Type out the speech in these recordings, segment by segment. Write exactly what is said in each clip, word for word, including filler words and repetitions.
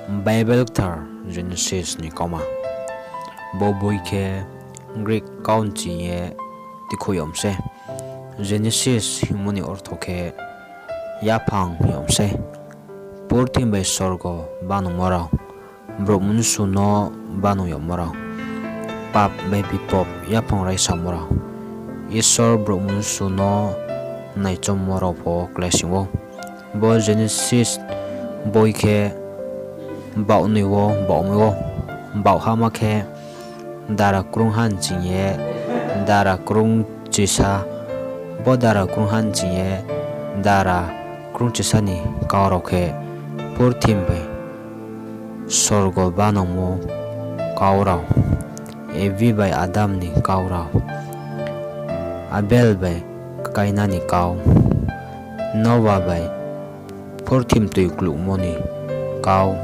Bible kthar Genesis ni kauma. Bo boi khe Greek kau nching ye tikhouh yag mi se. Genesis hingmo ni ortho khe yaphang hing yag mi se. Purthimbi bai sorgo banangmo rao, brouh mnusu no banang yagmo rao, pap bai bipop yaphang raisamo rao, Isor brouh mnusu no naichommo rao pho klái sing ou. Bo Genesis boi khe baoh noi wo baoh mi ou. Baohhama khe dara krungha nching ye dara krungchisa, bo dara krungha nching ye dara krungchisa ni kau rao khe purthimbi bai sorgo banangmo kau rao, Evi bai Adam ni kau rao, Abel bai Kaina ni kau, Noa bai purthimbi toi kluhmo ni kau,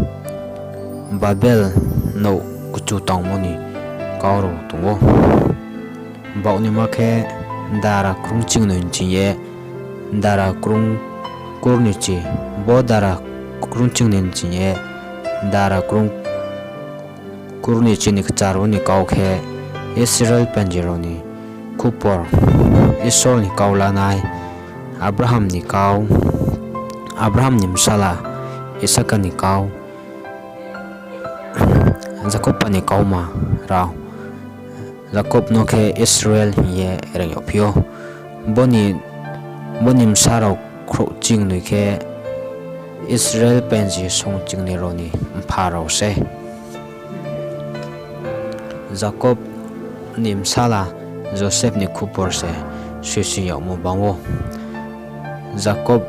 Babel nouh kchu tangmo ni kau rao tong ou. Baoh noima khe dara krungchingnoi nching ye dara krungkurnoichi, bo dara krungchingnoi nching ye dara krungkurnoichi ni kchar wo ni kau khe Israel penji rao ni khupor, Isor ni kau lanai, Abraham ni kau, Abraham ni bsala Isaka ni kau, Jakob ni kauma rao. Jakob no khe Israel hing ye reing yagphi ou. Bo ni, bo ni bsa rao khrouhchingnoi khe Israel penji songchingnoi rao ni mpha rao se. Jakob ni bsala Joseph ni khupor se soising yagmo bang ou. Jakob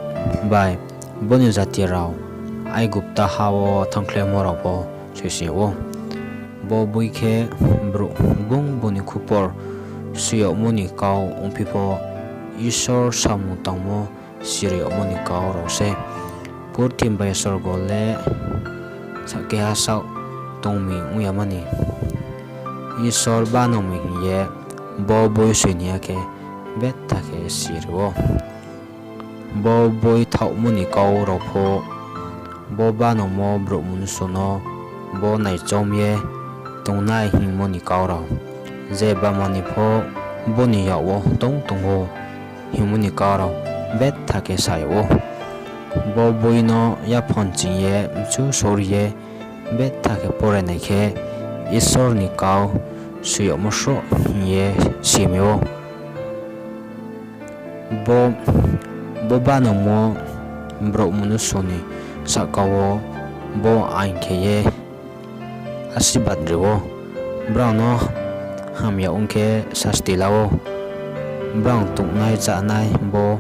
bai bo ni jati rao Aigupta ha wo thanngkhlaimo rao pho soising yag ou. Bo boi khe brouh gbung bung ni khupor soi yagmo ni kau ongphi pho, Isor samung tangmo siri yagmo ni kau rao se. Purthimbi bai sorgo le sakeha saoh tong mi ong yama ni, Isor banang mi hing ye bo boi soi ni ya khe betha khe siri ou. Bo boi thaohmo ni kau rao pho, bo banangmo brouh mnusu no bo naichom ye tongnai hingmo ni kau rao, je bama ni pho bo ni yak wo tong tong ou hingmo ni kau rao betha khe sa yag ou. Bo boi no yaphang ching ye mchu sori ye betha khe porai nai khe, Isor ni kau soi yagmo sroh hing ye si mi ou. Bo, bo banangmo brouh mnusu ni sahka wo bo aing khe ye asirbad ri ou. Brao no hamya ong khe sasti la ou. Brao tongnai chánai bo,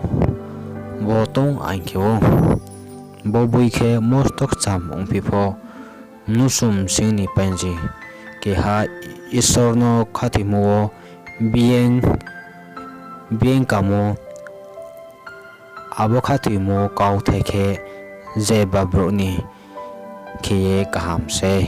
bo tong aing khe ou. Bo boi khe mosto kcham ongphi pho, mnusu bsing ni painji keha Isor no khathoimo wo biyeng, biyeng kamo, abo khathoimo kauthai khe je ba brouh ni khe ye kaham sei.